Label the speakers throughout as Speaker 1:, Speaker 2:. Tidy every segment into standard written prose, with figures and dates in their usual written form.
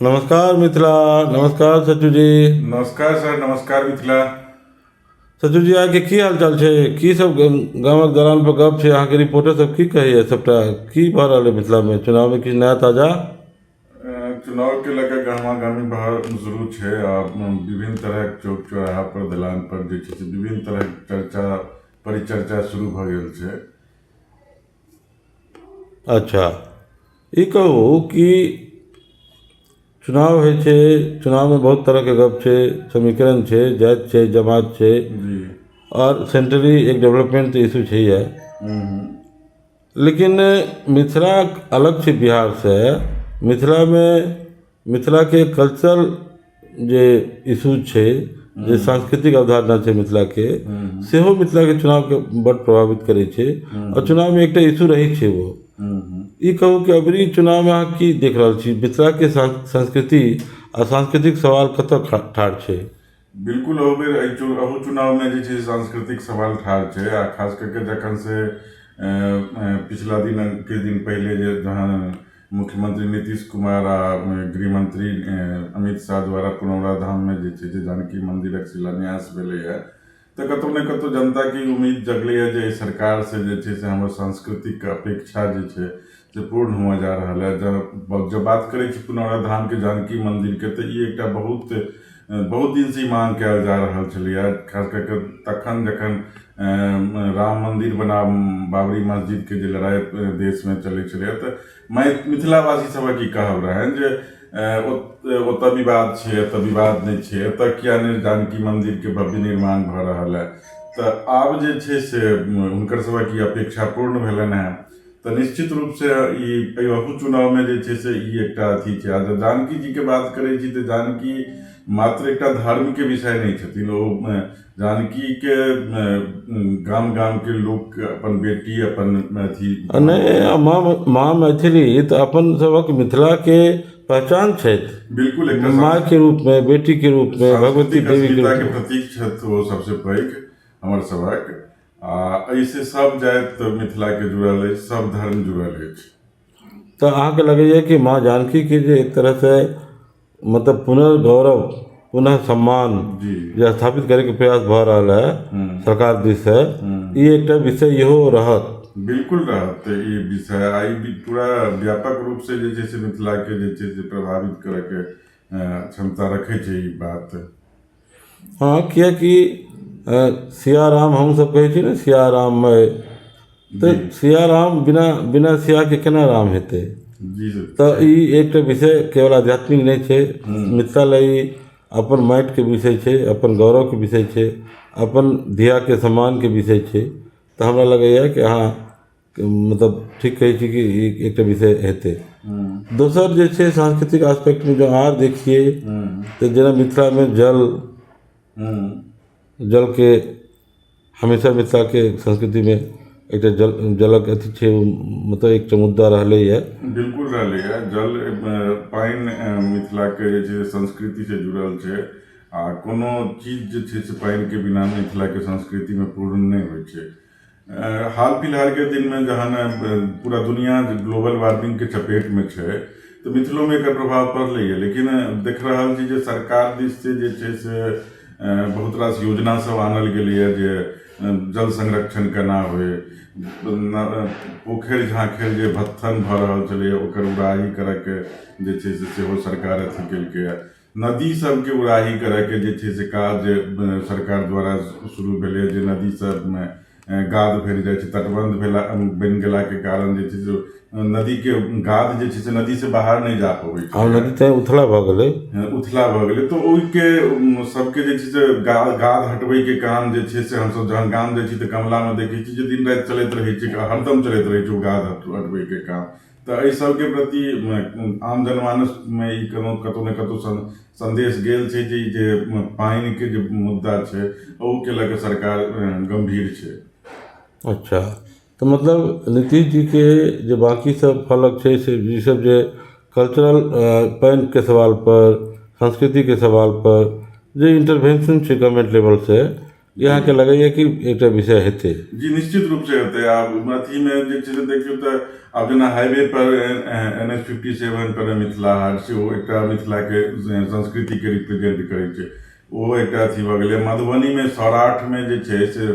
Speaker 1: नमस्कार मिथिला, नमस्कार सचू जी।
Speaker 2: नमस्कार सर, नमस्कार मिथिला।
Speaker 1: सचू जी, अहाँके की हाल चाल छै? की सब गामक दलान पर गप छै? अहाँके रिपोर्टर सब की कहैया? सबटा की भऽ रहल है मिथिलामे चुनावमे, किछु नया ताजा?
Speaker 2: चुनावके लऽ कऽ गहमा-गहमी बहर शुरू छै आ विभिन्न तरहक चौक चौराहा पर, दलान पर जे छै से विभिन्न तरहक चर्चा परिचर्चा शुरू भऽ गेल छै।
Speaker 1: अच्छा, ई कहू कि चुनाव होइ छै, चुनावमे बहुत तरहके गप छै, समीकरण छै, जाति छै, जमात छै आओर सेंट्रली एक डेवलपमेंट इशू छै। लेकिन मिथिला अलग छै बिहारसँ। मिथिलामे मिथिलाके कल्चर जे इशू छै, जे सांस्कृतिक अवधारणा छै मिथिलाके, सेहो मिथिलाके चुनावके बड्ड प्रभावित करै छै आओर चुनावमे एकटा इशू रहै छै ओ। ई कहू कि अबरी चुनावमे अहाँ की देख रहल छी? मिथिलाके संस्कृति आ सांस्कृतिक सवाल कतऽ ठाढ़ छै?
Speaker 2: बिल्कुल, अहू बेर अहू चुनावमे जे छै सांस्कृतिक सवाल ठाढ़ छै आ खास कऽ कऽ जखन से पिछला दिन, किछु दिन पहिले जे जहाँ मुख्यमंत्री नीतीश कुमार आ गृहमंत्री अमित शाह द्वारा पुनौरा धाममे जे छै से जानकी मन्दिरक शिलान्यास भेलैए, तऽ कतहु ने कतहु जनताके ई उम्मीद जगलैए जे एहि सरकारसँ जे छै से हमर सांस्कृतिक अपेक्षा जे छै से पूर्ण हुअ जा रहल है। जब जब बात करै छी पुनौरा धामके जानकी मन्दिरके, तऽ ई एकटा बहुत बहुत दिनसँ ई माँग कयल जा रहल छलैए, खास कऽ कऽ तखन जखन राम मन्दिर बनाम बाबरी मस्जिदके जे लड़ाइ देशमे चलै छलैए, तऽ मिथिलावासी सभक ई कहब रहनि जे ओतऽ विवाद छै, एतऽ विवाद नहि छै, एतऽ किया नहि जानकी मन्दिरके भव्य निर्माण भऽ रहल है? तऽ आब जे छै से हुनकर सभक ई अपेक्षा पूर्ण भेलनि हेँ। तऽ निश्चित रूपसँ ई अहू चुनावमे जे छै से ई एकटा अथी छै। आ जब जानकी जीके बात करै छी, तऽ जानकी मात्र एकटा धर्मके विषय नहि छथिन। ओ जानकीके गाम गामके लोक अपन बेटी, अपन अथी।
Speaker 1: नहि, माँ माँ मैथिली तऽ अपन सभक मिथिलाके पहचान छथि।
Speaker 2: बिल्कुल, एकटा
Speaker 1: माँके रूपमे, बेटीके रूपमे, भगवती
Speaker 2: सांस्कृतिक
Speaker 1: देवीके
Speaker 2: अस्मिताके
Speaker 1: रूपमे
Speaker 2: प्रतीक छथि ओ सबसँ पैघ हमर सभक। आ एहिसँ सब जाति मिथिलाके जुड़ल अछि, सब धर्म जुड़ल अछि।
Speaker 1: तऽ अहाँके लगैए कि माँ जानकीके जे एक तरहसँ मतलब पुनर्गौरव, पुनः सम्मान जे स्थापित करैके प्रयास भऽ रहल है सरकार दिससँ, ई एकटा विषय इहो रहत?
Speaker 2: बिल्कुल रहत ई विषय आ ई पूरा व्यापक रूपसँ जे छै से मिथिलाके जे छै से प्रभावित करयके क्षमता रखै छै ई बात।
Speaker 1: हँ, किएकि सियाराम हमसभ कहै छी ने, सियाराममय, तऽ सियाराम बिना बिना सियाके केना राम हेतै? तऽ ई एकटा विषय केवल आध्यात्मिक नहि छै। मिथिला लए ई अपन माटिके विषय छै, अपन गौरवके विषय छै, अपन धियाके सम्मानके विषय छै। तऽ हमरा लगैए कि अहाँ मतलब ठीक कहै छी कि ई एकटा विषय हेतै। दोसर जे छै, सांस्कृतिक आस्पेक्टमे जँ आर देखियै, तऽ जेना मिथिलामे जल जलके हमेशा मिथिलाके संस्कृतिमे एकटा जल जलक अथी छै, मतलब एकटा मुद्दा रहलैए।
Speaker 2: बिल्कुल रहलैए। जल, पानि मिथिलाके जे छै संस्कृतिसँ जुड़ल छै आ कोनो चीज जे छै से पानिके बिना मिथिलाके संस्कृतिमे पूर्ण नहि होइ छै। हाल फिलहालके दिनमे जहन पूरा दुनिया ग्लोबल वार्मिंगके चपेटमे छै, तऽ मिथिलोमे एकर प्रभाव पड़लैए। लेकिन देख रहल छी जे सरकार दिससँ जे छै से बहुत रास योजना सब आनल गेलैए जे जल संरक्षण केना होइ, पोखरि झाँखरि जे भत्थन भऽ रहल छलैए, ओकर उड़ाही करयके जे छै से सेहो सरकार अथी केलकैए। नदी सबके उड़ाही करयके जे छै से काज सरकार द्वारा शुरू भेलैए, जे नदी सबमे गाद भरि जाइ छै, तटबन्ध भेला बनि गेलाके कारण जे छै से नदीके गाद जे छै से नदीसँ बाहर नहि जा पबै
Speaker 1: छै। आब नदी तऽ उथला भऽ गेलै।
Speaker 2: उथला भऽ गेलै, तऽ ओहिके सबके जे छै से गाद हटबैके काम जे छै से हमसब जहन गाम जाइ छी, तऽ कमलामे देखै छी जे दिन राति चलैत रहै छै, हरदम चलैत रहै छै ओ गाद हटबैके काम। तऽ एहि सबके प्रति आम जनमानसमे ई कोनो कतहु ने कतहु संदेश गेल छै जे ई जे पानिके जे मुद्दा छै, ओहूके लऽ कऽ सरकार गम्भीर छै।
Speaker 1: अच्छा, तऽ मतलब नीतीश जीके जे बाँकी सब फलक छै से ईसब जे कल्चरल पानिके सवाल पर, संस्कृतिके सवाल पर जे इंटरवेंशन छै गवर्नमेंट लेवलसँ। ई अहाँके लगैए कि एकटा विषय हेतै?
Speaker 2: जी, निश्चित रूपसँ हेतै। आब अथीमे जे छै से देखियौ तऽ आब जेना हाईवे पर NH 57 पर मिथिला हाट सेहो एकटा मिथिलाके संस्कृतिके रिप्रेजेंट करै छै, ओहो एकटा अथी भऽ गेलै। मधुबनीमे सौराठमे जे छै से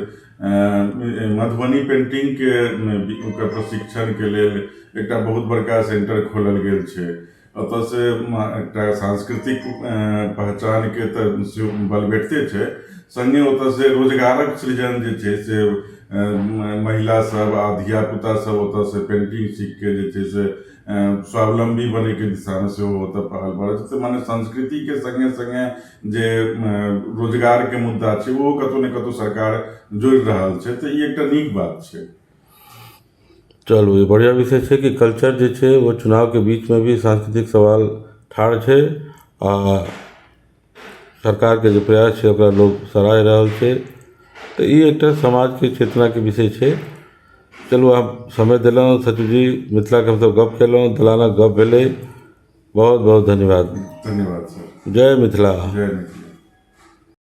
Speaker 2: मधुबनी पेंटिंगके ओकर प्रशिक्षणके लेल एकटा बहुत बड़का सेंटर खोलल गेल छै। ओतऽसँ एकटा सांस्कृतिक पहचानके तऽ बल भेटते छै, सङ्गे ओतऽसँ रोजगारक सृजन जे छै से महिला सब आ धियापुता सब ओतऽसँ पेंटिंग सीखके जे छै से स्वावलम्बी बनैके दिशामे सेहो ओतऽ पहल भऽ रहल छै। तऽ मने संस्कृतिके सङ्गे सङ्गे जे रोजगारके मुद्दा छै ओहो कतहु ने कतहु सरकार जोड़ि रहल छै, तऽ ई एकटा नीक बात छै।
Speaker 1: चलू, ई बढ़िआँ विषय छै कि कल्चर जे छै ओ चुनावके बीचमे भी सांस्कृतिक सवाल ठाढ़ छै आ सरकारके जे प्रयास छै ओकरा लोक सराहि रहल छै। तऽ ई एकटा समाजके चेतनाके विषय छै। चलू, आब समय देलहुँ सचिव जी, मिथिलाके हमसभ गप केलहुँ, दलानक गप भेलै। बहुत बहुत धन्यवाद।
Speaker 2: धन्यवाद सर।
Speaker 1: जय मिथिला।
Speaker 2: जय मिथिला।